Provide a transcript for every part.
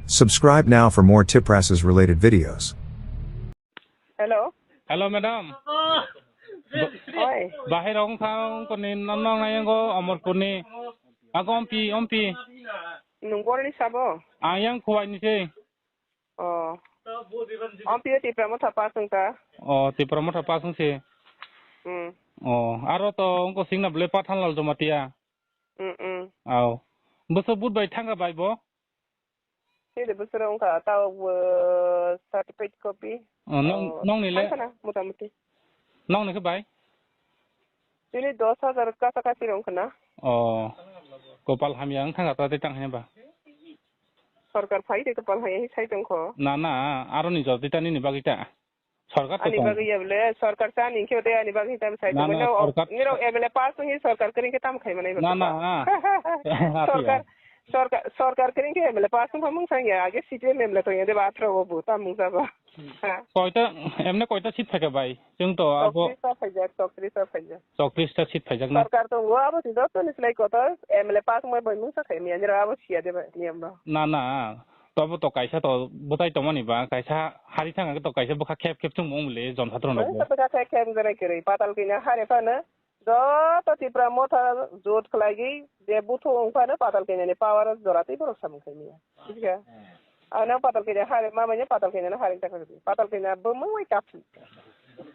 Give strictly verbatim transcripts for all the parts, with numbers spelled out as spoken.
Subscribe now for more Tiprasas related videos. Hello. Hello, madam. Oi. Bahai rong thang koni non nong nayango Omorpurni. Ago ompi, ompi. Nung borni sabo? Ayang khuai ni se. Oh. Ompi Tipra Motha pass wngkha. Oh, Tipra Motha pass wngse. Hmm. Oh, aro to wngko singna bwle Pathanlal Jamatia. Hmm, hmm. Au. Bwswk vote bai thangkha bai bo? Sini bwswk wngkha ta o certificate copy. Oh, nong, oh, nongni le? Thangkha na, motamuti. Nongni khe bai? Chini dos hajar kasa kasi rong khna. Oh. Kopal hamya wng thangkha ta tei tang hwnba. Sorkar phai de kopal hamya hi sai tong kho. Na, na, aro ni jor tei ta nini bagwi ta. Sorkar to ani tong. Bagwi ya bole, sorkar cha ni khe de ani bagwi tam sai na, tong. Na, no, sorkar. Niro M L A pass wng hi sorkar kering khe tam khai manai ba. Na, na. Sorkar, sorkar, sorkar kering khe M L A pass wng mung sang ya, age C P M M L A tong ya de ba athro bo tam mung sa ba. Koita, emne koita seat thake bai? Chwng to abo choktrista phaijak, choktrista phaijak. Choktrista seat phaijak na? Sorkar tongo, abo si joto ni slai kotor, M L A pass wngmai bai mungsa khai miya, nira abo siya de bai, niyam no. Na, na, to abo to kaisa to bwtai tongmani ba, kaisa hari thang to kaisa bwkha khep khep chwng mung le, jon satro no. Bwkha khep khep wngjanai kwrwi, patal kanya hare phano, joto Tipra Motha jot khlaigwi, je buthu wng phano patal kanya ni power jora tei borok samung khai miya. Bujiya? Ano patal kanya hari, mamanya patal kanya no hari ta khlaigwi, patal kanya bumung wai kapsi.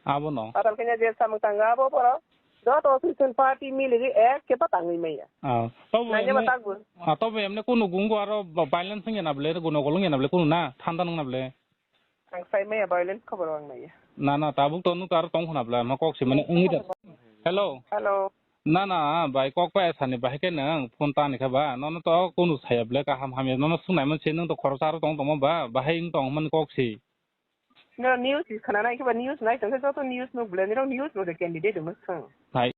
Abono. Patal kanya je samung tanga abo borok. Joto opposition party miligwi ek khe pa tangwi maya. Ah, tobo nanya ba emne, takbo. Ah, tobo emne kunu gungo aro ba-, violence wngya na bole, gunogol wngya na bole, kunu na, thanda nung na bole. Ang sai maya violence khobor ang maya. Na, na, tabuk to nuk aro tong khna bole, ma kok si mane wngwi da. Hello. Hello. Na, na, bai kok pa sani bahai khe nang phone tani kha ba, nono to kunu saya bole kaham hamya, nono sungnai man se nung to khoroksa aro tong tongma ba, bahai wng tong man kok si. Niro news is khana nai khe ba news nai tong khe joto news no bole niro news no de candidate no thang. Hai,